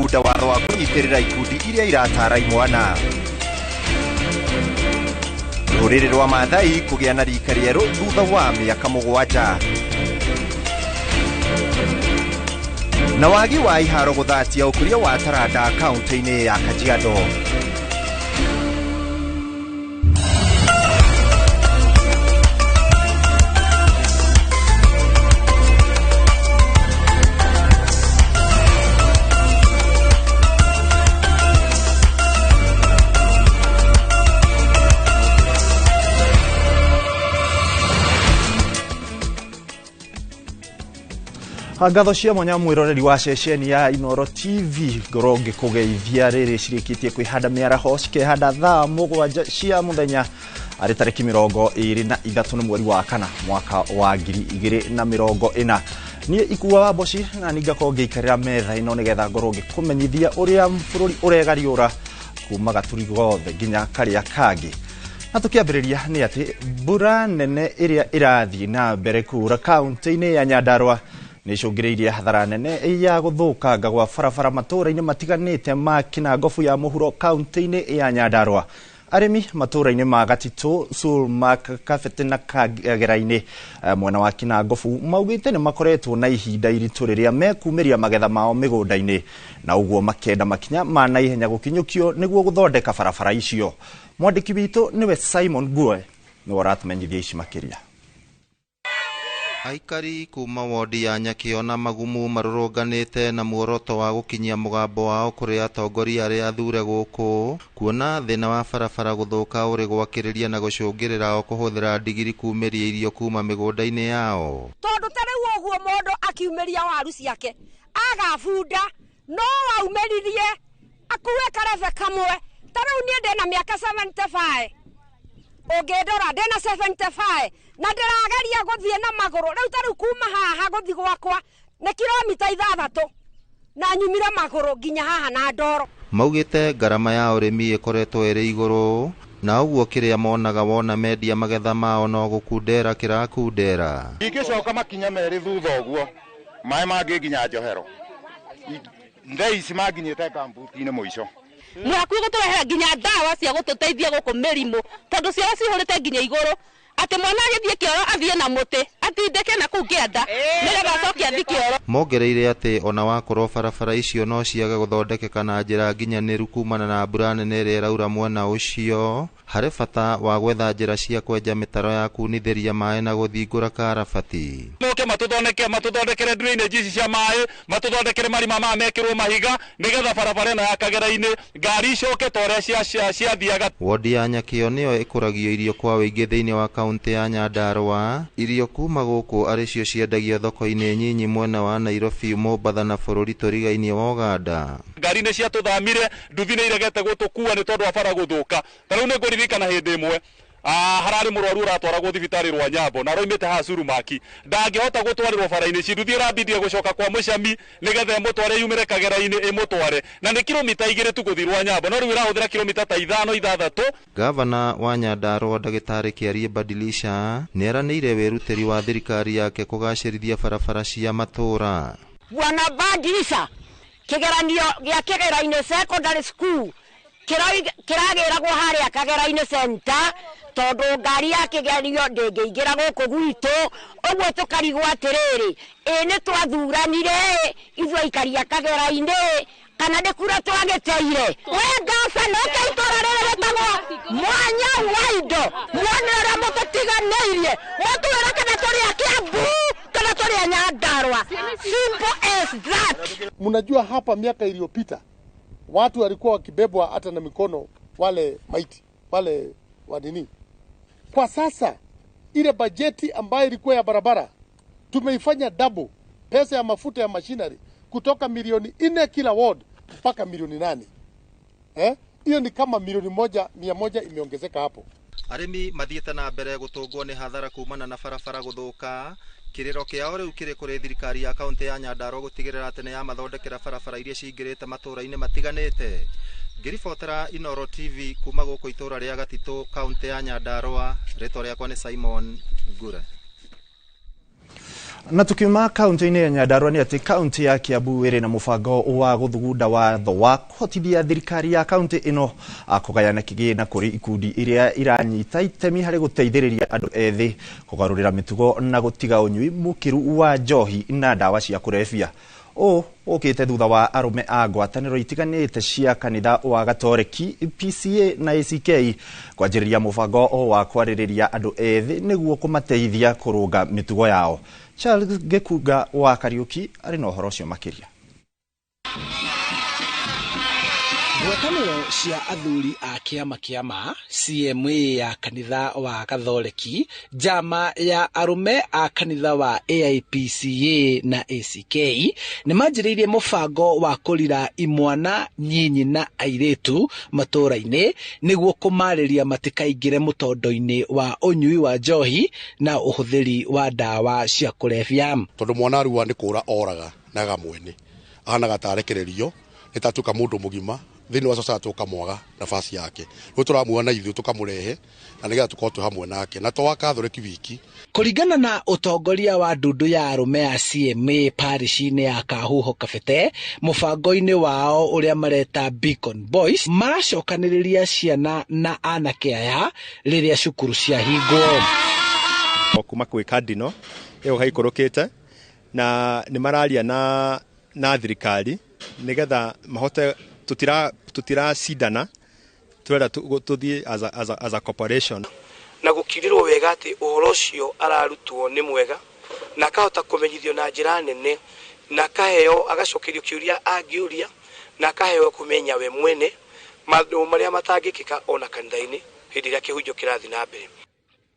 Gũthugunda watho wa kũnyitĩrĩra ikundi iria iratara imwana. Rũrĩrĩ rwa Maathai kũgĩa na rika rĩerũ thutha wa mĩaka 7. Na wagi wa iharo gũthatia ũkũria wa taranda kaunti-inĩ ya Kajiado. Ngatho cia mwanya mwiroreri wa ceceni ya Inooro TV, ngorwo ngĩkũgeithia rĩrĩ cirĩkĩtie kwĩhanda mĩaraho cikehanda thaa 7 cia mũthenya arĩ tarĩki 23 nĩ mweri wa 4 mwaka wa 2024. Niĩ Ikua wa Mboci na ningakorwo ngĩikarĩra metha ĩno nĩgetha ngorwo ngĩkũmenyithia ũrĩa bũrũri ũregariũra kuma gaturi gothe nginya karĩa kangĩ. Na tũkĩambĩrĩria nĩ atĩ mbura nene ĩrĩa ĩrathiĩ na mbere kura kaunti-inĩ ya Nyandarua nĩicũngĩrĩirie hathara nene ya gũthũkanga gwa barabara matũũra-inĩ matiganĩte ma Kinangofu ya mũhuro kaunti-inĩ ya Nyandarua. Arĩmi matũũra-inĩ ma Gatitũ, Sulmak, Kabete na Kagera-inĩ mwena wa Kinangofu maugĩte nĩ makoretwo na ihinda iritũ rĩrĩa mekumĩria magetha mao mĩgũnda-inĩ, na ũguo makenda makinya ma naihenya gũkinyũkio nĩguo gũthondeka barabara icio. Mwandĩki witũ nĩwe Simon Gue nĩwe ũratũmenyithia ici makĩria. Aikari kuma wodi ya Nyakĩo na Magumu marũrũnganĩte na muoroto wa gũkinyia mũgambo wao kũrĩ atongoria arĩa athure gũkũ, kuona thĩna wa barabara gũthũka ũrĩ gwakĩrĩria na gũcũngĩrĩra o kũhũthĩra ndigiri kumĩria irio kuma mĩgũnda-inĩ yao. Tondũ ta rĩu ũguo mũndũ akiumĩria waru ciake agabunda no aumĩririe akue karebe kamwe. Ta rĩu niĩ ndĩna mĩaka 75, ũngĩndora ndĩna 75 na ndĩrageria gũthiĩ na magũrũ. Rĩu ta rĩu kuma haha gũthiĩ gwakwa nĩ kilomita 6 na nyumire magũrũ nginya haha na ndoro. Maugĩte ngarama ya ũrĩmi ĩkoretwo ĩrĩ igũrũ na ũguo kĩrĩa monaga wona mendia magetha mao no gũkundera kĩrakundera. Ingĩcoka makinya merĩ thutha ũguo maĩ mangĩ nginya njohero ndei ici manginyĩte ngambuti-inĩ mũico. Mũhakuhĩ gũtũrehera nginya ndawa cia gũtũteithia gũkũ mĩrimũ tondũ cioro cihũrĩte nginya igũrũ, atĩ mwana agĩthiĩ kĩoro athiĩ na mũtĩ atindĩke na kũu kĩanda nĩgetha acoke athiĩ kĩoro. Mongereire atĩ ona wakorwo barabara icio no ciage gũthondekeka na njĩra nginyanĩru kumana na mbura nene ĩrĩa ĩraura mwena ũcio, harĩ bata wa gwetha njĩra cia kwenja mĩtaro ya kunithĩria maĩ na gũthingũra karabati. Moke matũthondekere drainage ici cia maĩ, matũthondekere marima maya mekĩrwo mahiga nĩgetha barabara ĩno ya Kagera-inĩ ngari icoke ta ũrĩa ciathiaga. Wodi ya Nyakĩo nĩyo ĩkũragio irio kwa ũingĩ thĩinĩ wa kaunti ya Nyandarua. Irio kuma gũkũ arĩ cio ciendagio thoko-inĩ nyinyi mwena wa Nairobi, Mombatha na bũrũri tũrigainie wa Uganda. Ngari nĩ ciatũthamire, nduthi nĩ iregete gũtũkua nĩ tondũ wa bara gũthũka. Ta rĩu nĩ ngũririkana hĩndĩ ĩmwe hararĩ mũrwaru ũratwaragwo thibitarĩ rwa Nyambo na aroimĩte haha Surumaki, ndangĩhota gũtwarĩrwo bara-inĩ ici, nduthi ĩrambindire gũcoka kwa Mũcami nĩgetha ĩmũtware yumĩre Kagera-inĩ ĩmũtware, na nĩ kilomita 2 tu gũthiĩ rwa Nyambo, no rĩu ĩrahũthĩra kilomita ta 5 6. Gavana wa Nyandarua Ndagĩtarĩ Kĩarie Badilisha nĩeranĩire wĩrutĩri wa thirikari yake kũgacĩrithia barabara cia matũũra. Bwana Badilisha, kĩgeranio gĩa Kĩgera-inĩ Secondary School kĩragĩragwo harĩa Kagera-inĩ Center tondũ ngari ya kĩgerio ndĩngĩingĩra gũkũ gwitũ, ũguo tũkarigwo atĩrĩrĩ, ĩ nĩ twathuranire ithuĩ aikari a Kagera-inĩ kana nĩ kura twagĩteire? We gavana ũke itũũra rĩrĩ rĩtagwo Mwanya wa Indo, muone ũrĩa mũtũtiganĩirie, mũtwĩre kana tũrĩ a Kiambu kana tũrĩ a Nyandarua. Simple as that. Mnajua hapa miaka iliyopita watu walikuwa wakibebwa hata na mikono, wale maiti wale wa nini. Kwa sasa ile bajeti ambayo ilikuwa ya barabara tumeifanya double, pesa ya mafuta ya machinery kutoka milioni 4 kila ward mpaka milioni 8. Hiyo ni kama milioni 100 imeongezeka hapo. Arĩmi mathiĩte na mbere gũtũngwo nĩ hathara kumana na barabara gũthũka. Kĩrĩro kĩao rĩu kĩrĩ kũrĩ thirikari ya kaunti ya Nyandarua gũtigĩrĩra atĩ nĩ yamathondekera barabara iria cingĩrĩte matũũra-inĩ matiganĩte. Ngĩribotera Inooro TV kuma gũkũ itũũra rĩa Gatitũ kaunti ya Nyandarua, rĩtwa rĩakwa nĩ Simon Ngure. Na tukiuma kaunti-inĩ ya Nyandarua nĩ atĩ kaunti ya Kiambu ĩrĩ na mũbango wa gũthugunda watho wa kũhotithia thirikari ya kaunti ĩno kũgayana kĩgĩna kũrĩ ikundi iria iranyita itemi harĩ gũteithĩrĩria andũ ethĩ kũgarũrĩra mĩtugo na gũtiga ũnyui mũkĩru wa njohi na ndawa cia kũrebia. Ũũ ũkĩte thutha wa arũme a ngwatanĩro itiganĩte cia kanitha wa Gatoreki PCA na ACK kwanjĩrĩria mũbango wa kwarĩrĩria andũ ethĩ nĩguo kũmateithia kũrũnga mĩtugo yao. Charles Gĩkunga wa Kariũki arĩ na ũhoro ũcio makĩria. Ngwatanĩro cia athuri a kĩama kĩa ma CMA ya kanitha wa Gathoreki, njama ya arũme a kanitha wa AIPCA na ACK nĩ manjĩrĩirie mũbango wa kũrira imwana nyinyi na airĩtu matũũra-inĩ nĩguo kũmarĩria matikaingĩre mũtondo-inĩ wa ũnyui wa njohi na ũhũthĩri wa ndawa cia kũrebia. Tondũ mwana arua nĩ kũra oraga na gamwene ahanaga ta arekererio nĩ tatuĩka mũndũ mũgima thĩinĩ wa society ũkamwaga nafasi yake rĩu tũramuona ithuĩ tũkamũrehe na nĩgetha tũkorwo twĩ hamwe nake na to wa Katholeki wiki. Kũringana na ũtongoria wa ndundu ya arũme ya CMA parish-inĩ ya Kahuho Kabete, mũbango-inĩ wao ũrĩa mareta Beacon Boys, maracokanĩrĩria ciana na anake aya rĩrĩa cukuru ciahingwo. Kuma kwĩ Cardinal ĩyo gaikũrũkĩte na nĩ mararia na thirikari nĩgetha mahote tutiracindana turenda tuthie as a corporation. Na gũkirirwo wega atĩ ũhoro ũcio ararutwo nĩ mwega na akahota kũmenyithio na njĩra nene na akaheo agacokerio kĩũria angĩũria na akaheo kũmenya we mwene maũndũ marĩa matangĩkĩka ona kanitha-inĩ hĩndĩ ĩrĩa kĩhunjio kĩrathiĩ na mbere.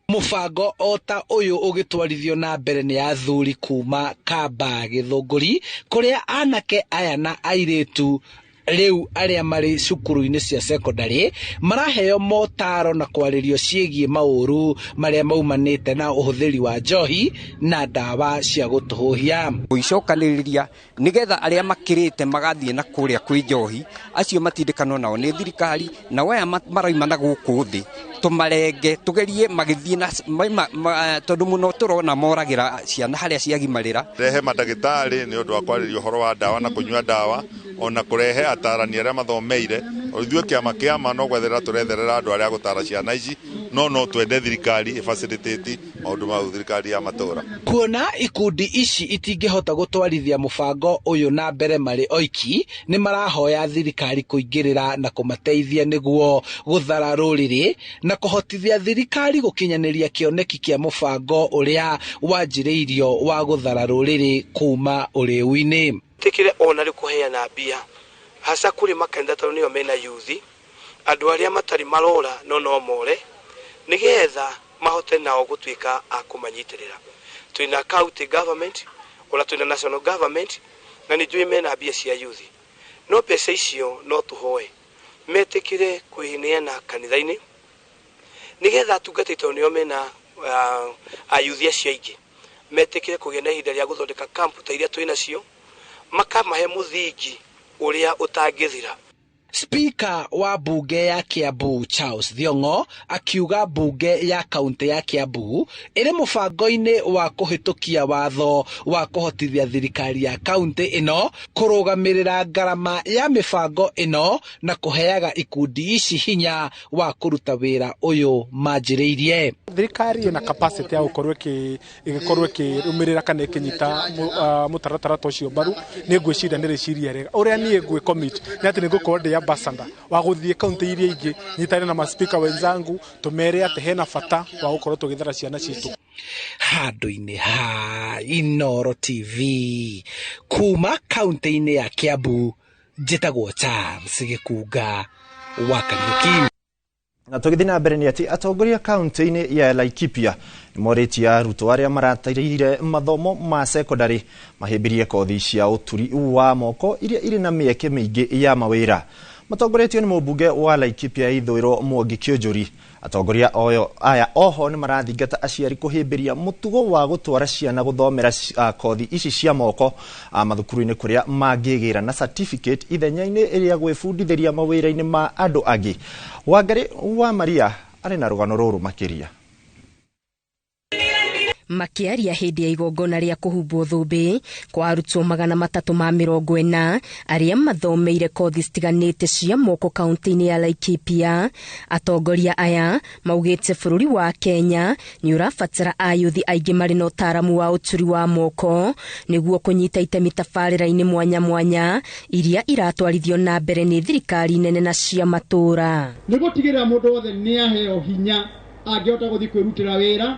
Mũbango o ta ũyũ ũgĩtwarithio na mbere nĩ athuri kuma Kamba Gĩthũngũri kũrĩa anake aya na airĩtu rĩu arĩa marĩ cukuru-inĩ cia secondary maraheo motaro na kwarĩrio ciĩgiĩ maũru marĩa maumanĩte na ũhũthĩri wa njohi na ndawa cia gũtũhũhia. Gũicokanĩrĩria nĩgetha arĩa makĩrĩte magathiĩ na kũrĩa kwĩ njohi acio matindĩkanwo nao nĩ thirikari na aya maraima na gũkũ thĩ tũmarenge tũgerie magĩthiĩ na tondũ mũno tũrona moragĩra ciana harĩa ciagimarĩra. Rehe mandagĩtarĩ nĩ ũndũ wa kwarĩria ũhoro wa ndawa na kũnyua ndawa ona kũrehe atarani arĩa mathomeire. Ithuĩ kĩama kĩama no gwetherera tũretherera andũ arĩa gũtara ciana ici no twende thirikari ĩfacilitate maũndũ mau thirikari ya matũra. Kuona ikundi ici itingĩhota gũtwarithia mũbango ũyũ na mbere marĩ oiki nĩ marahoya thirikari kũingĩrĩra na kũmateithia nĩguo gũthara rũrĩrĩ na kũhotithia thirikari gũkinyanĩria kĩoneki kĩa mũbango ũrĩa wanjĩrĩirio wa gũthara rũrĩrĩ kuma ũrĩu-inĩ. Tĩkĩre ona rĩ kũheana mbia hasa kũrĩ makanitha tondũ nĩo mena yuthi andũ arĩa matarĩ marora no more nĩgetha mahote nao gũtuĩka a kũmanyitĩrĩra. Twĩna county government ona twĩna national government na nĩ njũĩ mena mbia cia yuthi no mbeca icio no tũhoe metĩkĩre kwĩneana kanitha-inĩ nĩgetha atungatĩri tondũ nĩo mena ayuthi acio aingĩ metĩkĩre kũgĩa na ihinda rĩa gũthondeka kampu ta iria twĩ nacio makamahe mũthingi ũrĩa ũtangĩthira. Speaker wa bunge ya Kiambu Charles Thiong'o akiuga bunge ya kaunti ya Kiambu ĩrĩ mũbango-inĩ wa kũhĩtũkia watho wa kũhotithia thirikari ya kaunti ĩno kũrũgamĩrĩra ngarama ya mĩbango ĩno na kũheaga ikundi ici hinya wa kũruta wĩra ũyũ manjĩrĩirie. Thirikari ĩna capacity ya gũkorwo ĩgĩkorwo ĩkĩrũmĩrĩra kana ĩkĩnyita mũtaratara ta ũcio mbaru. Nĩ ngwĩciria nĩ rĩciria rĩega. Ũrĩa niĩ ngwĩ commit nĩ atĩ nĩ ngũkorwo ndĩ ambassador wa gũthiĩ kaunti iria ingĩ nyitane na maspika wenzangu tũmere atĩ hena bata wa gũkorwo tũgĩthara ciana citũ. Handũ-inĩ ha Inooro TV kuma kaunti-inĩ ya Kiambu njĩtagwo Charles Gĩkunga wa Kariuki. Na tũgĩthiĩ na mbere nĩ atĩ atongoria kaunti-inĩ ya Laikipia nĩ morĩtie arutwo arĩa maratarĩire mathomo ma secondary mahĩmbĩrie kothi cia ũturi wa moko iria irĩ na mĩeke mĩingĩ ya mawĩra. Matongoretio nĩ mũmbunge wa Laikipia ithũĩro Mwangi Kĩũnjũri. Atongoria aya oho nĩ marathingata aciari kũhĩmbĩria mũtugo wa gũtwara ciana gũthomera kothi ici cia moko mathukuru-inĩ kũrĩa mangĩgĩra na certificate ithenya-inĩ rĩa gwĩbundithĩria mawĩra-inĩ ma andũ angĩ. Wangari wa Maria arĩ na rũgano rũrũ makĩria. Makĩaria hĩndĩ ya igongona rĩa kũhumbwo thũmbĩ kwa arutwo 340 arĩa mathomeire kothi citiganĩte cia moko kaunti-inĩ ya Laikipia, atongoria aya maugĩte bũrũri wa Kenya nĩ ũrabatara ayuthi aingĩ marĩ na ũtaaramu wa ũturi wa moko nĩguo kũnyita itemi tabarĩra-inĩ mwanya mwanya iria iratwarithio na mbere nĩ thirikari nene na cia matũũra. Nĩ gũtigĩrĩra mũndũ wothe nĩ aheo hinya angĩhota gũthiĩ kwĩrutĩra wĩra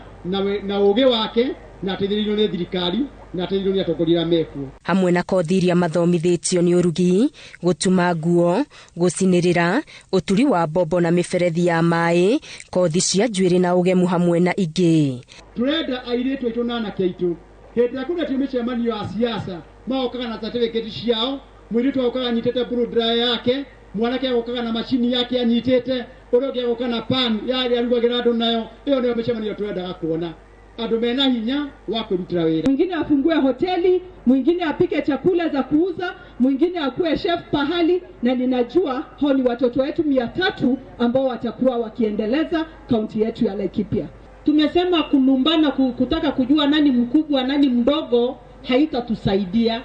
na ũgĩ wake na ateithĩrĩrio nĩ thirikari na ateithĩrĩrio nĩ atongoria arĩa mekuo. Hamwe na kothi iria mathomithĩtio nĩ ũrugi, gũtuma nguo, gũcinĩrĩra, ũturi wa mbombo na mĩberethi ya maĩ, kothi cia njuĩrĩ na ũgemu hamwe na ingĩ. Tũrenda airĩtu aitũ na anake aitũ hĩndĩ ĩrĩa kũretio mĩcemanio ya siasa magokaga na certificate ciao, mũirĩtu agokaga anyitĩte blow dryer yake, mwanake agokaga na macini yake anyitĩte, ũrĩa ũngĩ agoka na pan ya ĩrĩa arugagĩra andũ nayo. Ĩyo nĩyo mĩcemanio tũrendaga kuona andũ mena hinya wa kwĩrutĩra wĩra. Mwingine afungue hoteli, mwingine apike chakula za kuuza, mwingine akuwe chef pahali, na ninajua hao ni watoto wetu 300 ambao watakuwa wakiendeleza kaunti yetu ya Laikipia. Tumesema kulumbana, kutaka kujua nani mkubwa nani mdogo haitatusaidia.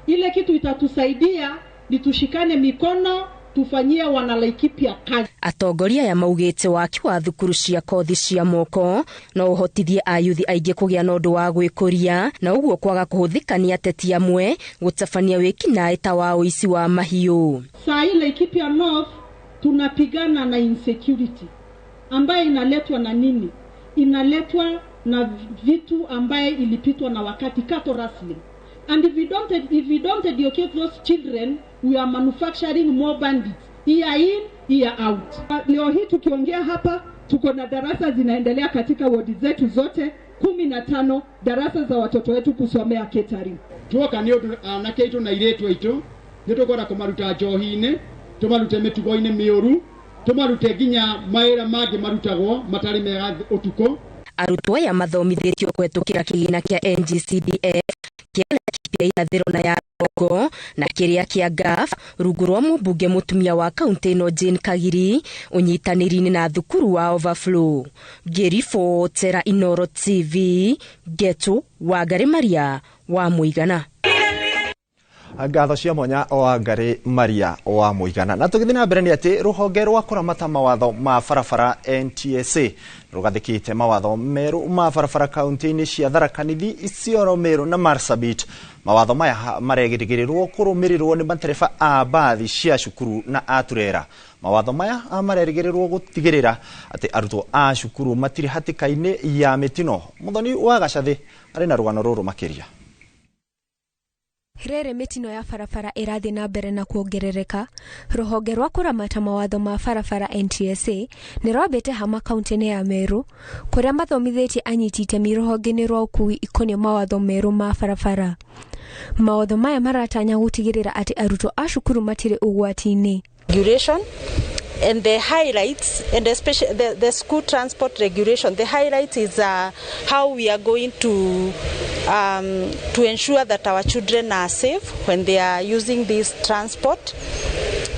Ile kitu itatusaidia ni tushikane mikono, tufanyie wana Laikipia kazi. Atongoria aya maugĩte waki wa thukuru cia kothi cia moko no ũhotithie ayuthi aingĩ kũgĩa na ũndũ wa gwĩkũria na ũguo kwaga kũhũthĩka nĩ ateti amwe gũtabania wĩkinaĩ ta wa ũici wa mahiũ. Saa hii Laikipia North tunapigana na insecurity ambayo inaletwa na nini? Inaletwa na vitu ambaye ilipitwa na wakati, cattle rustling. And if we don't educate those children, we are manufacturing more bandits year in, year out. Leo hii tukiongea hapa, tuko na darasa zinaendelea katika wodi zetu zote 15, darasa za watoto wetu kusomea catering. Tuoka nĩ ũndũ anake aitũ na airĩtu aitũ nĩ tũkwenda kũmaruta njohi-inĩ, tũmarute mĩtugo-inĩ mĩũru, tũmarute nginya mawĩra mangĩ marutagwo matarĩ mega ũtukũ. Arutwo aya mathomithĩtio kũhetũkĩra kĩgĩna kĩa NGCDF kĩa Laikipia irathĩro na ya Rũgongo na kĩrĩa kĩa GAF rungu rwa mũmbunge mũtumia wa kaunti ĩno Jane Kagiri ũnyitanĩri-inĩ na thukuru wa Overflow. Ngĩribotera Inooro TV, Ngetu Wangari Maria wa Mũigana. Ngatho cia mwanya Wangari Maria wa Mũigana. Na tũgĩthiĩ na mbere nĩ atĩ rũhonge rwa kũramata mawatho ma barabara NTSA rũgathĩkĩte mawatho merũ ma barabara kaunti-inĩ cia Tharaka Nithi, Isiolo, Meru na Marsabit. Mawatho maya maregĩrĩrwo kũrũmĩrĩrwo nĩ matereba a mbathi cia cukuru na a turera. Mawatho maya marerĩgĩrĩrwo gũtigĩrĩra atĩ arutwo a cukuru matirĩ hatĩka-inĩ ya mĩtino. Mũthoni wa Gacathĩ arĩ na rũgano rũrũ makĩria. Rĩrĩ mĩtino ya barabara ĩrathiĩ na mbere na kuongerereka, rũhonge rwa kũramata mawatho ma barabara NTSA nĩ rwambĩte hama kaunti-inĩ ya Meru kũrĩa mathomithĩtie anyiti itemi rũhonge-inĩ rwa ũkuui ikoniĩ mawatho merũ ma barabara. Mawatho maya maratanya gũtigĩrĩra atĩ arutwo a cukuru matirĩ ũgwati-inĩ. Regulation and the highlights, and especially the school transport regulation, the highlight is how we are going to ensure that our children are safe when they are using this transport.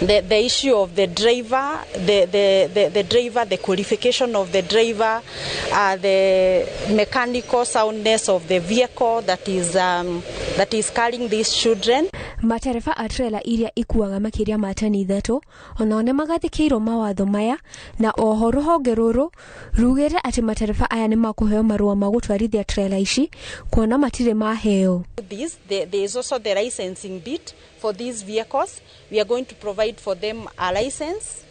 The issue of the driver, the driver, the qualification of the driver, the mechanical soundness of the vehicle that is carrying these children. Matereba a trela iria ikuaga makĩria ma tani 3 onao nĩ magathĩkĩirwo mawatho maya, na oho rũhonge rũrũ rugĩte atĩ matereba aya nĩ makũheo marũa ma gũtwarithia trela ici kuona matirĩ maheo. There is also the licensing bit for these vehicles. We are going to provide for them a license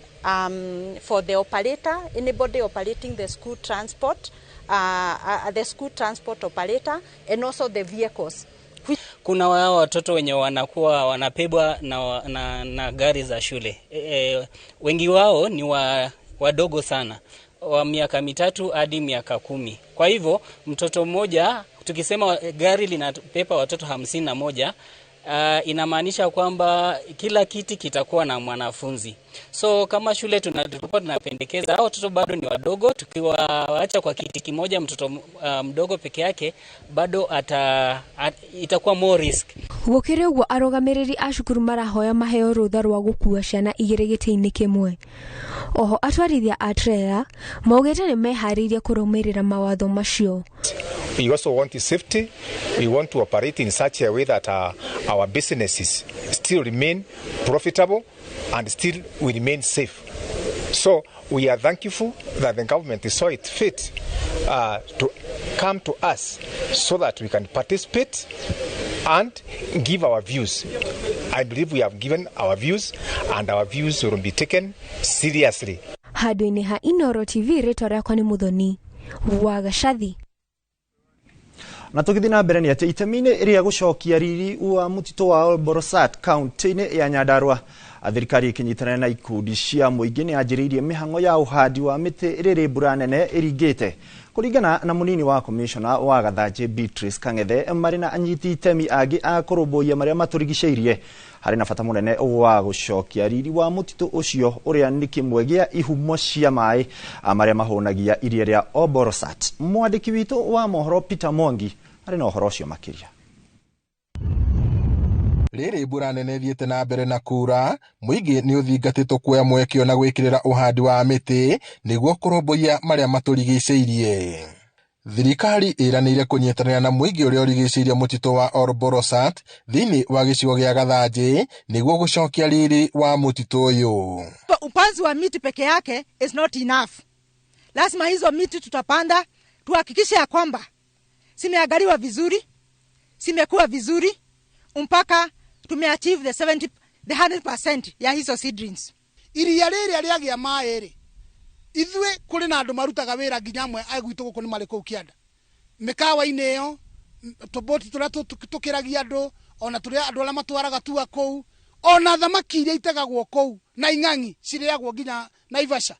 for the operator, anybody operating the school transport, the school transport operator, and also the vehicles. Kuna wao watoto wenye wanakuwa wanapebwa na gari za shule. Wengi wao ni wadogo sana, wa miaka 3 hadi miaka 10. Kwa hivyo mtoto mmoja, tukisema gari linapepa watoto 51, inamaanisha kwamba kila kiti kitakuwa na mwanafunzi. So kama shule tulikuwa tunapendekeza hao watoto bado ni wadogo, tukiwaacha kwa kiti kimoja mtoto mdogo peke yake bado itakuwa more risk. Gũkĩrĩ ũguo arũgamĩrĩri a cukuru marahoya maheo rũtha rwa gũkua ciana 2 gĩtĩ-inĩ kĩmwe. Oho atwarithia a trela maugĩte nĩ meharĩirie kũrũmĩrĩra mawatho macio. We also want safety. We want to operate in such a way that our businesses still remain profitable and still we remain safe. So we are thankful that the government saw it fit to come to us so that we can participate and give our views. I believe we have given our views and our views will be taken seriously. Handũ-inĩ ha Inoro TV, rĩtwa rĩakwa nĩ Muthoni wa Gacathi. Na tũgĩthiĩ na mbere nĩ atĩ itemi-inĩ rĩa gũcokia riri wa mũtitũ wa Olborosat kaunti-inĩ ya Nyandarua, thirikari ĩkĩnyitanĩra na ikundi cia mũingĩ nĩ yanjĩrĩirie mĩhang'o ya ũhandi wa mĩtĩ rĩrĩ mbura nene ĩringĩte. Kũringana na mũnini wa komishona wa Gathanjĩ Beatrice Kang'ethe, marĩ na anyiti itemi angĩ a kũrũmbũiya marĩa matũrigicĩirie, harĩ na bata mũnene wa gũcokia riri wa mũtitũ ũcio ũrĩa nĩ kĩmwe gĩa ihumo cia maĩ marĩa mahũnagia iria rĩa Olborosat. Mwandĩki witũ wa mohoro Peter Mwangi arĩ na ũhoro ũcio makĩria. Rĩrĩ mbura nene ĩthiĩte na mbere na kura, mũingĩ nĩ ũthingatĩtwo kuoya mweke na gwĩkĩrĩra ũhandi wa mĩtĩ nĩguo kũrũmbũiya marĩa matũrigicĩirie. Thirikari ĩranĩire kũnyitanĩra na mũingĩ ũrĩa ũrigicĩirie mũtitũ wa Olborosat thĩinĩ wa gĩcigo gĩa Gathanjĩ nĩguo gũcokia riri wa mũtitũ ũyũ. Upanzi wa miti peke yake is not enough. Lazima hizo miti tutapanda tuhakikishe ya kwamba zimeangaliwa vizuri, zimekuwa vizuri mpaka tumeachieve the 70, the 100% ya hizo seedlings. Iria rĩrĩa rĩagĩa maĩ rĩ, ithuĩ kũrĩ na andũ marutaga wĩra nginya amwe a gwitũ gũkũ nĩ marĩ kũu kĩanda mĩkawa-inĩ ĩyo, tũboti tũrĩa tũkĩragia andũ, ona tũrĩa andũ arĩa matwaraga tua kũu, ona thamaki iria itegagwo kũu na ing'ang'i cirĩagwo nginya Naivasha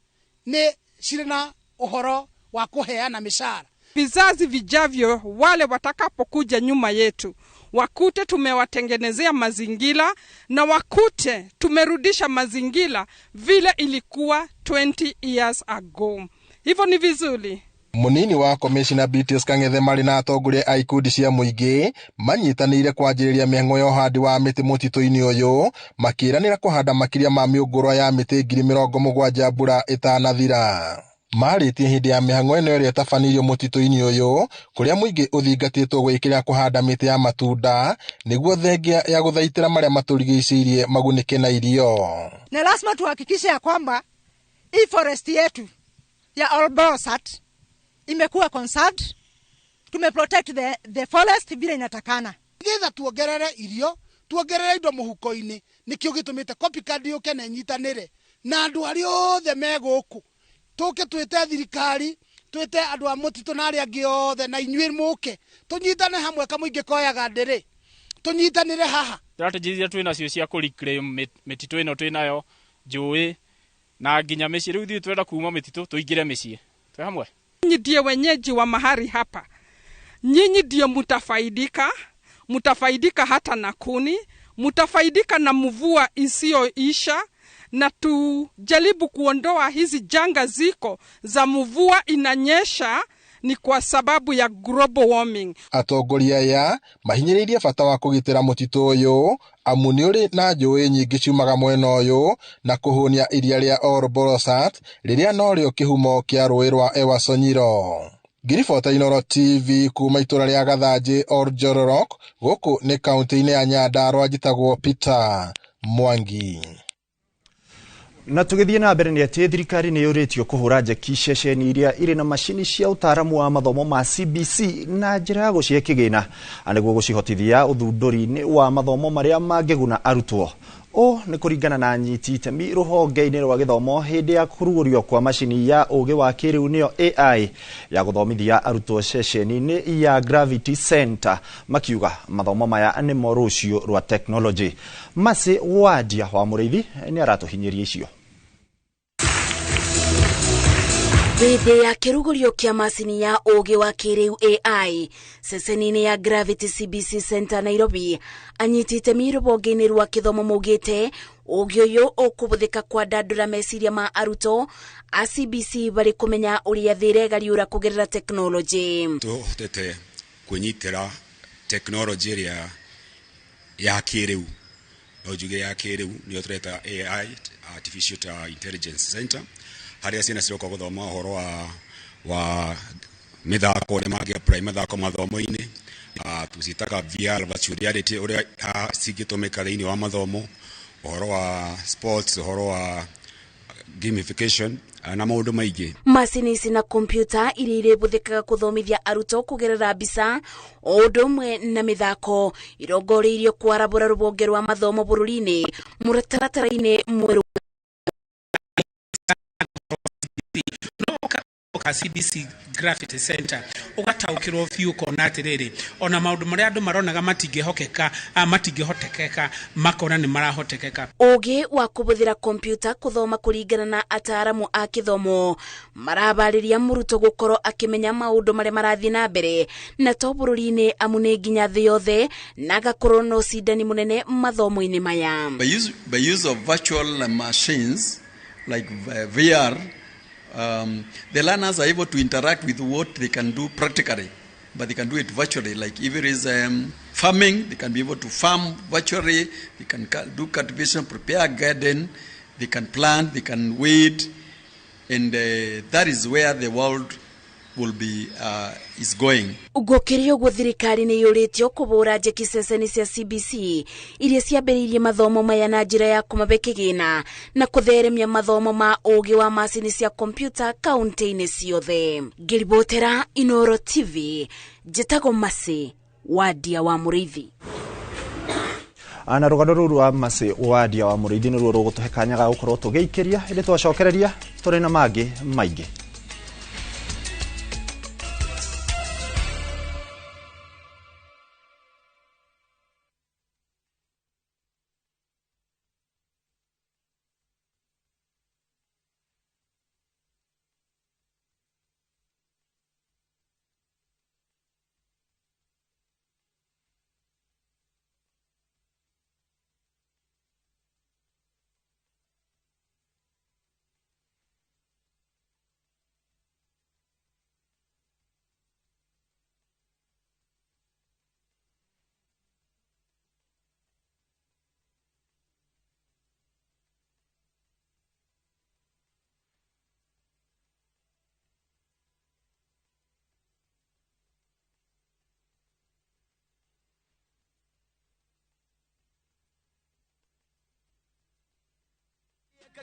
nĩ cirĩ na ũhoro wa kũheana mĩcara. Vizazi vijavyo, wale watakapokuja nyuma yetu, wakute tumewatengenezea mazingira na wakute tumerudisha mazingira vile ilikuwa 20 years ago. Hivyo ni vizuri. Munini wa komishina Beatrice Kang'ethe marĩ na atongoria a ikundi cia mũingĩ manyitanĩire kwanjĩrĩria mĩhang'o ya ũhandi wa mĩtĩ mũtitũ-inĩ ũyũ, makĩranĩra kũhanda makĩria ma mĩũngũrwa ya mĩtĩ 70,000 mbura ĩtanathira. Marĩtie hĩndĩ ya mĩhang'o ĩno ĩrĩa ĩtabanĩirio mũtitũ-inĩ ũyũ, kũrĩa mũingĩ ũthingatĩtwo gwĩkĩrĩra kũhanda mĩtĩ ya matunda nĩguo thengia ya gũthaitĩra marĩa matũrigicĩirie magunĩke na irio. Na lazima tuhakikishe ya kwamba hii forest yetu ya Olborosat imekuwa conserved, tumeprotect the forest vile inatakana. Nĩgetha tuongerere irio, tuongerere indo mũhuko-inĩ, nĩkĩo gĩtũmĩte copycat yũke na ĩnyitanĩre na andũ arĩa othe me gũkũ. Tũke twĩte thirikari, twĩte andũ a mũtitũ na arĩa angĩ othe, na inyuĩ mũke tũnyitane hamwe kamũingĩ koyaga ndĩrĩ, tũnyitanĩre haha. Strategy iria twĩ nacio cia kũ reclaim mĩtitũ ĩno twĩ nayo, njũĩ na nginya mĩciĩ. Rĩu ithuĩ twenda kuma mĩtitũ tũingĩre mĩciĩ, twĩ hamwe. Nyinyi ndiye wenyeji wa mahali hapa, nyinyi ndiyo mutafaidika, mutafaidika hata na kuni, mutafaidika na mvua isiyoisha, na tujaribu kuondoa hizi janga ziko za mvua inanyesha ni kwa sababu ya global warming. Atongoria aya mahinyĩrĩirie bata wa kũgitĩra mũtitũ ũyũ amu nĩ ũrĩ na njũĩ nyingĩ ciumaga mwena ũyũ na kũhũnia iria rĩa Olborosat rĩrĩa norĩo kĩhumo kĩa rũĩ rwa Ewasonyiro. Ngiribota Inoro TV kuma itũra rĩa Gathanjĩ Oljororok, gũkũ nĩ kaunti-inĩ ya Nyandarua, njĩtagwo Peter Mwangi. Na tũgĩthiĩ na mbere nĩ atĩ thirikari nĩ yũrĩtio kũhũra njeki ceceni iria irĩ na macini cia ũtaaramu wa mathomo ma CBC na njĩra ya gũcihe kĩgĩna nĩguo gũcihotithia ũthundũri-inĩ wa mathomo marĩa mangĩguna arutwo. Ũũ nĩ kũringana na anyiti itemi rũhonge-inĩ rwa gĩthomo hĩndĩ ya kũrugũrio kwa macini ya ũũgĩ wa kĩrĩu nĩyo AI ya gũthomithia arutwo ceceni-inĩ ya Gravity Center, makiuga mathomo maya nĩmo rũciũ rwa tekinoronjĩ. Mercy Wadia wa Mũrĩithi nĩ aratũhinyĩria icio. Hĩndĩ ya kĩrugũrio kĩa macini ya ũũgĩ wa kĩrĩu AI ceceni-inĩ ya Gravity CBC Center Nairobi, anyiti itemi rũhonge-inĩ rwa kĩthomo maugĩte ũũgĩ ũyũ ũkũhũthĩka kwandandũra meciria ma arutwo a CBC barĩ kũmenya ũrĩa thĩ ĩregariũra kũgerera tekinoronjĩ. Tũhotete kwĩnyitĩra tekinoronjĩ ĩrĩa ya kĩrĩu No njuge ya kĩrĩu nĩyo tũreta AI, Artificial Intelligence Center, harĩa ciana ciroka gũthoma ũhoro wa mĩthako, ũrĩa mangĩ apply mathako mathomo-inĩ, tũciĩtaga VR, virtual reality, ũrĩa cingĩtũmĩka thĩinĩ wa mathomo, ũhoro wa sports, ũhoro wa gamification na maũndũ maingĩ. Macini ici na kompyuta iria irĩbũthĩkaga kũthomithia arutwo kũgerera mbica o ũndũ ũmwe na mĩthako irongoreirio kwarabũra rũhonge rwa mathomo bũrũri-inĩ mũtaratara-inĩ mwerũ. Oka CBC Graffiti Center ũgataũkĩrwo biũ, ũkona atĩrĩrĩ, ona maũndũ marĩa andũ maronaga matingĩhokeka, matingĩhotekeka, makona nĩ marahotekeka. Ũgĩ wa kũhũthĩra kompyuta kũthoma kũringana na ataaramu a kĩthomo marabarĩria mũrutwo gũkorwo akĩmenya maũndũ marĩa marathiĩ na mbere na to bũrũri-inĩ, amu nĩ nginya thĩ yothe, na agakorwo na ũcindani mũnene mathomo-inĩ maya. By use of virtual machines like VR, the learners are able to interact with what they can do practically, but they can do it virtually. Like if it is farming, they can be able to farm virtually, they can do cultivation, prepare a garden, they can plant, they can weed, and that is where the world will be is going. Gũkĩrĩ ũguo, thirikari nĩ yũrĩtio kũbũra njeki ceceni cia CBC iria ciambĩrĩirie mathomo maya na njĩra ya kũmabe kĩgĩna na kũtheremia mathomo ma ũgĩ wa macini cia kompyuta kaunti-inĩ ciothe. Ngĩribotera Inoro TV, njĩtagwo Masi Wadia wa Mũrĩithi. Na rũgano rũu rwa Masi Wadia wa Mũrĩithi nĩruo rũgũtũhe kanya ga gũkorwo tũgĩikĩria, ĩndĩ twacokereria tũrĩ na mangĩ maingĩ.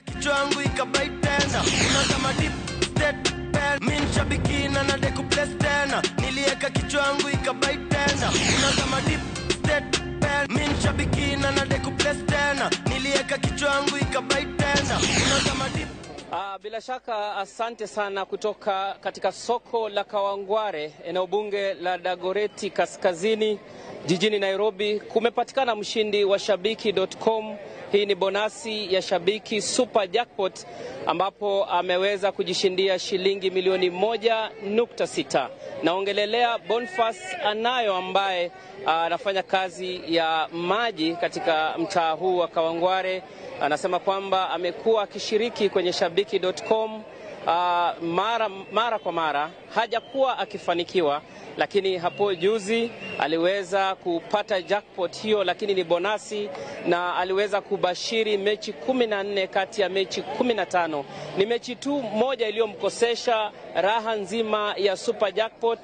Kichwa yangu ikabai tena, unazama deep state pen. Mi nshabiki na nade kuplace tena. Nilieka kichwa yangu ikabai tena, unazama deep state pen. Mi nshabiki na nade kuplace tena. Nilieka kichwa yangu ikabai tena, unazama deep. Bila shaka asante sana kutoka katika soko la Kawangware, eneo bunge la Dagoretti Kaskazini, jijini Nairobi. Kumepatikana mshindi wa shabiki.com. Hii ni bonasi ya Shabiki Super Jackpot ambapo ameweza kujishindia shilingi milioni 1.6. Naongelelea Boniface Anayo ambaye anafanya kazi ya maji katika mtaa huu wa Kawangware. Anasema kwamba amekuwa akishiriki kwenye shabiki.com mara kwa mara, hajakuwa akifanikiwa, lakini hapo juzi aliweza kupata jackpot hiyo, lakini ni bonasi, na aliweza kubashiri mechi 14 kati ya mechi 15. Ni mechi tu moja iliyomkosesha raha nzima ya super jackpot